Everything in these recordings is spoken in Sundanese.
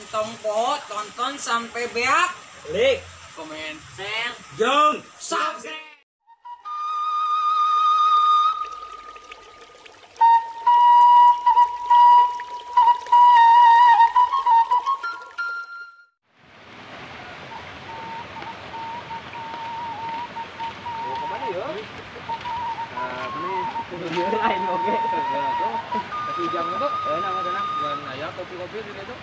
Entong poho tonton sampai beak. Like, komen, share, jeung subscribe. Lain oke. Tapi jam itu, nama tenang. Dan aya kopi-kopi di situ.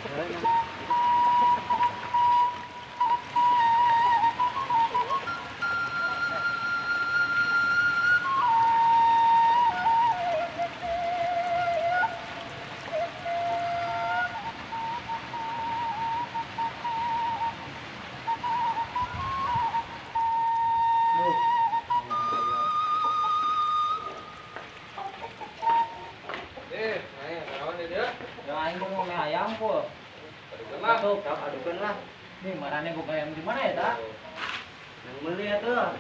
Adukan lah. Nih marane boga ayam di mana ya, ta? Yang beli ya tuh.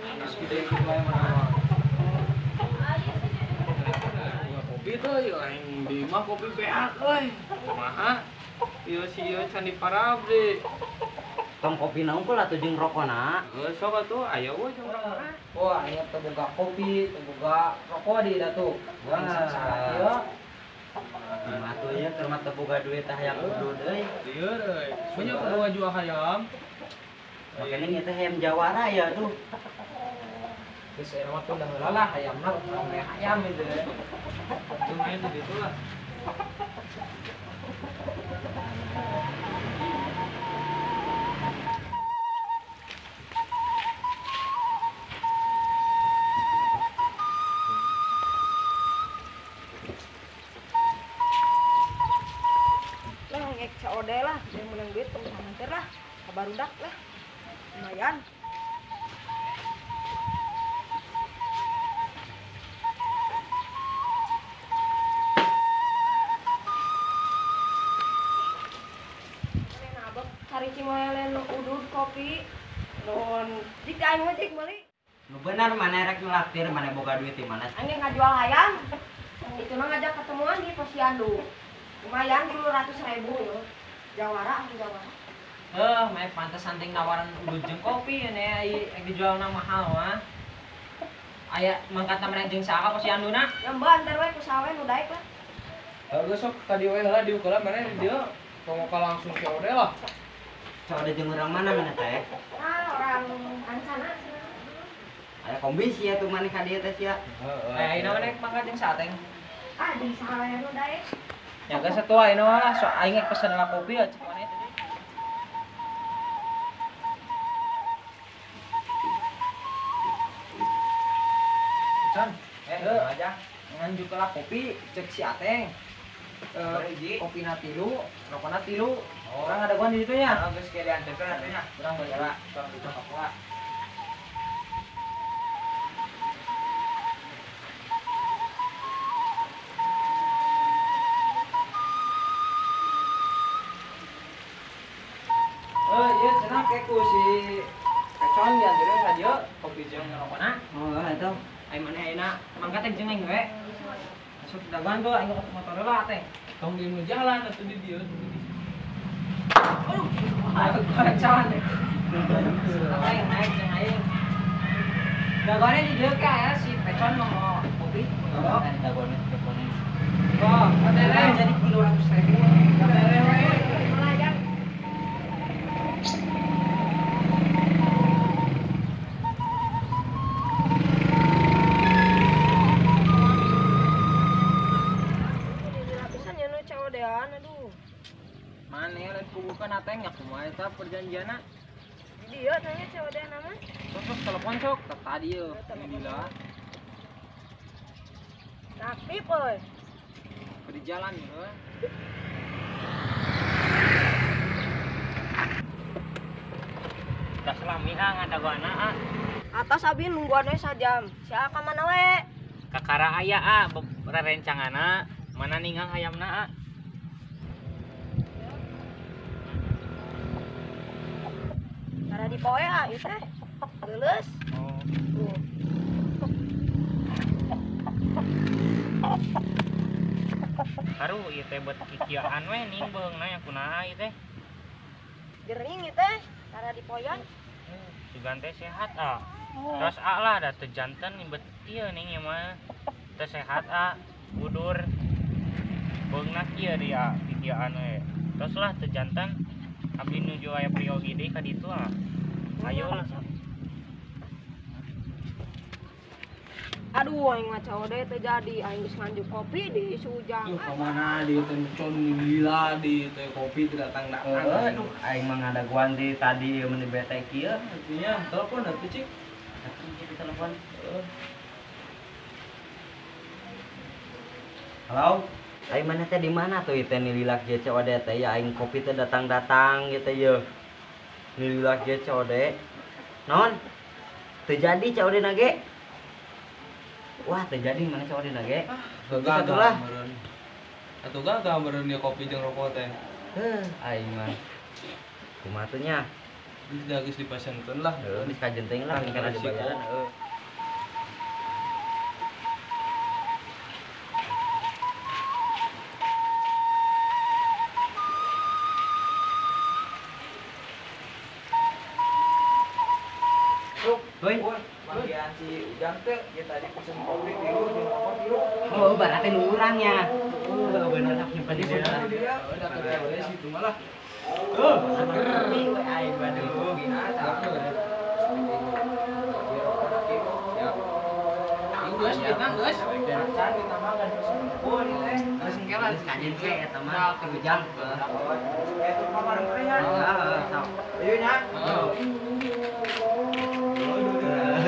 Anak gede boga ayam mana? Kopi tuh lain di mah kopi beak euy. Kumaha? Ieu si ieu can diparabri. Tong kopi naon lah tuh jeung rokona. Geus sok atuh aya we jeung rokona. Wah, aya teu boga kopi, teu boga rokok di datu. Wah, salah ieu. Matu ya keur mah teu boga duit tah hayang udud euy. Lieur euy. Punya kudu jual hayam. Makanya ieu teh hayam jawara ya tuh. Geus era mah tunda heula lah hayamna urang teh hayam itu. Lumayan di ditu lah. COD lah, yang menang duit tong samanter lah, kabarudak lah, lumayan. Mana abang cari cimoelen udud kopi, non jika aing mah cik meuli. Nu bener mana rek ngelaktir, mana boga duit di mana? Aing ngajual hayam, itu mah ngajak ketemuan di posyandu. Lumayan 300.000 yo. Jawara anu jawara. Heuh, meh pantes santing nawaran udud jeung kopi ini ai dijualna mahal mah. Aya mangkatna maneh jeung saha posyanduna? Ya mbak antar we ku saha we nu daek lah. Heuh sok tadi we heula diuk heula maneh di dieu tong ka langsung COD lah. COD jeung urang mana mana teh? Ah, orang Ancana. Aya kombi sia tuh maneh ka dieu teh sia. Heeh. Ayeuna maneh mangkat jeung saha teh? Ah, jeung saha we nu daek. Ya geus atuh ayeuna lah sok aing rek pesen lah kopi ya cek maneh tadi. Can, aja nganjuk lah kopi cek si Ateng. Kopi na tilu, rokona tilu. Orang ada gua di situ nya. Oh, geus ke dianteurkeun atuh nya. Urang bayar lah, urang di Papua. Iya cenah kayak ku si Pecon dianteurkeun ka dieu kopi jeung rokona. Oh, eta. Ai maneh ayeuna mangkat teh jeung aing we. Masuk dagoan tuh aing motor heula teh. Tong di nu jalan atuh di dieu. Aduh, Pecon. Aing naik jeung aing. Dagoannya di dieu ka ya si Pecon mau kopi. Oh, dagoannya teleponin. Oh, jadi 300.000. Kumaha eta perjanjianna? Di dieu tanya COD-na mah. Sok telepon sok tadi yeuh. Gila. Aktif euy. Di jalan euy. Tas lami ah ngadagoana ah. Atas abi nungguan we sajam. Sia ka mana we? Kakara aya ah rerencanganna, mana ningang hayamna ah. Tara dipoe ah ieu teh. Leuleus. Oh. Tuh. Aduh, ieu teh buat kikiaan we ning beungna yang kunaha ieu teh. Gering ieu teh, tara dipoyon. Sugan teh sehat ah. Terus a lah da teu janten bet ieu ning ieu mah. Teu sehat ah, budur. Beungna kieu dia kikiaan we. Terus lah teu janten abdi nuju aya priyogi deui ka ditu ah. Ayo lah. Aduh, aing mah cowok teh jadi aing geus nganjuk kopi di Sujang. Duh, kamana di teh con gila di teh kopi teu datang-datang. Aduh, aing mah ngadaguan di tadi ieu mun bete kieu. Nya, telepon atuh cik. Atuh cik telepon. Halo. Aing mana teh di mana tuh teh nililak ieu COD teh ya aing kopi teh datang-datang gitu ye. Nililak ieu COD. Naon? Teu jadi COD na ge. Wah, terjadi mana cowok dina ge? Gagal lah. Atuh gagal meureun dia kopi jeung rokok teh. Heuh, aing mah. Kumaha teh nya? Geus da geus dipasenkeun lah. Heuh, geus kajenteng lah kana dibayaran heuh. Hoi. Bagian si Ujang teh ya tadi pesen kopi tilu jeung rokok tilu. Oh, berarti nu urang nya. Oh, bener tak nyimpen di dia. Udah ke teh situ malah. Heuh, kopi we aing waduh. Siap. Ieu geus kita geus. Can kita mah kan pesen kopi teh. Geus engke lah geus kajen ge eta mah ke Ujang. Eh, tuh mah bareng teh nya. Heeh, sok. Ayo nya.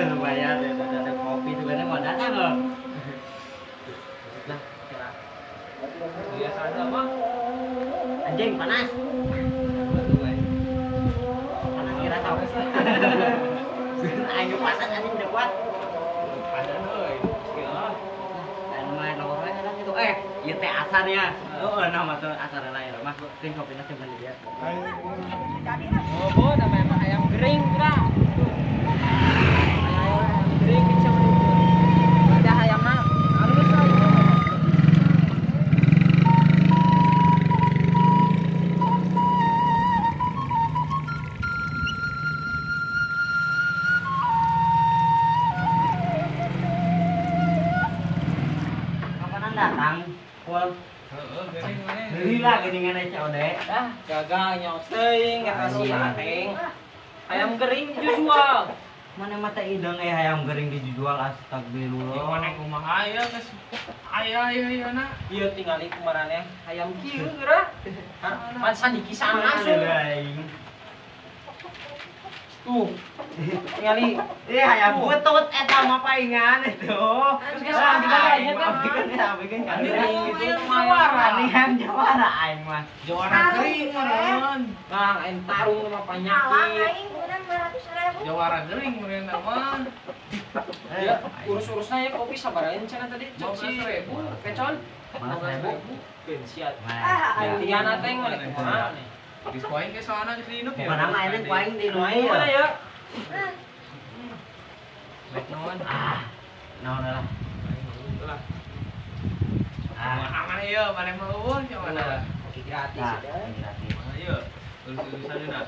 Lumayan ya, ada kopi sebenarnya mau datang loh. Lah, biasa aja mah. Anjing panas. Panas kira tahu. Ayo panas anjing udah kuat. Ada euy. Dan main lorong ada gitu. Ieu teh asarnya. Oh, nama tuh asar lain mah. Sing kopina cuman dia. Oh, bo, namanya ayam gering kira. Gering kecil ada ayamna harus lah itu. Kapan datang? Pul. Heeh, geuning maneh. Lila geuningan COD. Ah, gagal nyaos teuing kata si Ateng. Ayam gering dijual. Mana mata ideng hayam gering dijual astagfirullah. Ieu maneh kumaha ya geus aya ieu na. Ieu tingali kumaraneh hayam kieu geura. Pantesan dikisan langsung. Tuh. Tingali hayam butut eta mah paingan itu. Terus geus ambilkeun ambilkeun kan. Jawara. Anihan jawara aing mah. Jawara gering meureun. Bang, aing tarung mah panyakit. Aing menang 500.000. Jawara gering meureun mah. Ya, urus-urusna ya kopi sabaraha cenah tadi? Cek si 15.000. Pecon. 15.000. Bensiat. Tiana teh mah kumaha nih. Geus ku aing ge soalna geus diinuk ya. Mana mah aing ku aing di nu Mana ya? Baik naon? Ah. Naon lah. Lah. Ah, mana ieu? Mana mah eueuh nya mana? Kopi gratis ya. Gratis. Mana ieu? Urus-urusanna.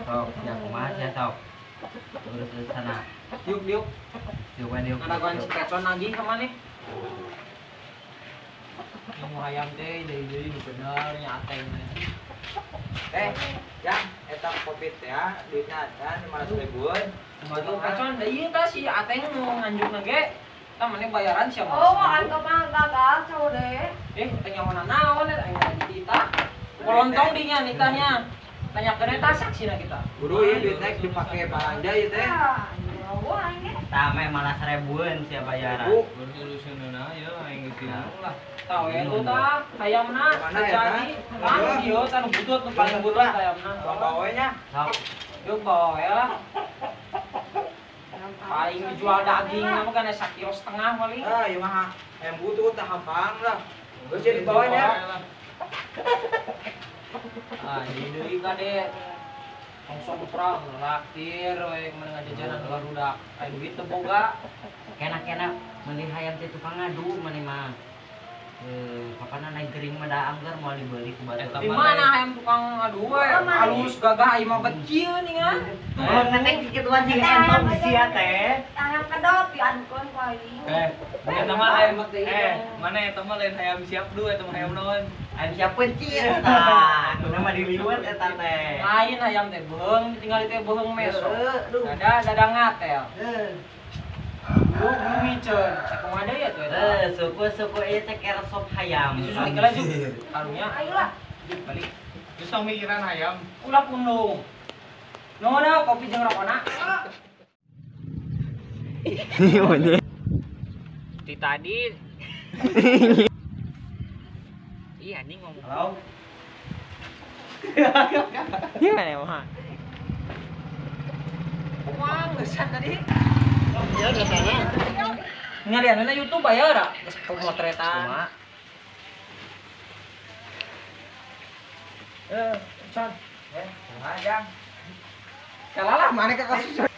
Sok, sia kumaha sia sok. Urus-urusana. Diuk diuk. Diuk we diuk. Ngadaguan si Pecon lagi ka maneh. Nemu hayam teh deui-deui nu bener nya Ateng teh. Yang eta kopi teh ya, duitnya acan 500.000-an. Batu Pecon da ieu tah si Ateng nu nganjukna ge. Tah maneh bayaran sia mah. Oh, aing mah gagal cowok deh. Teh nyahonan naon eta aing mah dititah. Kolontong dinya nitahnya. Tanyakeun eta saksina kita. Buru ieu duitnya dipake balanja ieu teh. Wah, aing ge. Tah meh malah 1000-an sia bayaran. Urus-urusanna ieu aing geus diinuk lah. Tah we lu tah hayamna jadi. Tah ieu tah nu butut nu paling butut hayamna. Bawa we nya. Sok. Yuk bawa we lah. Paling dijual daging mah kan sakilo setengah paling. Ah, ieu mah hayam butut tah hampang lah. Geus jadi bawa nya. Ah, ini deui kade. Langsung perang raktir we mana ngajajanan barudak. Aya duit teu boga. Kena-kena meuli hayam teh tukang ngadu maneh mah. Kapan naik gering mah da anggar moal dibeli ku batur. Di mana hayam tukang adu we? Halus gagah ieu mah kecil nih kan. Oh, neneng kikituan sing entong sia teh. Hayam kedot diadukeun ku aing. Eta mah hayam mana eta mah lain hayam siap du eta mah hayam naon? Hayam siap pencit tah. Kunaon mah diliwet eta teh. Lain hayam teh beuheung ditinggali teh beuheung meso. Dada dada ngatel. Lu miceun. Kumaha deui atuh eta? Suku-suku ieu teh keresop hayam. Susu tinggal aja. Karunya. Ayolah. Balik. Geus tong mikiran hayam. Ulah pundung. Nuhun kopi jeung rokona. Ti tadi. Iya anjing ngomong. Halo. Gimana ya, mah? Kumaha geus tadi? Ya biasanya. Ngalian YouTube aya ora? Geus pemotretan. Con. Kumaha jang? Kalah lah mana ke kasus.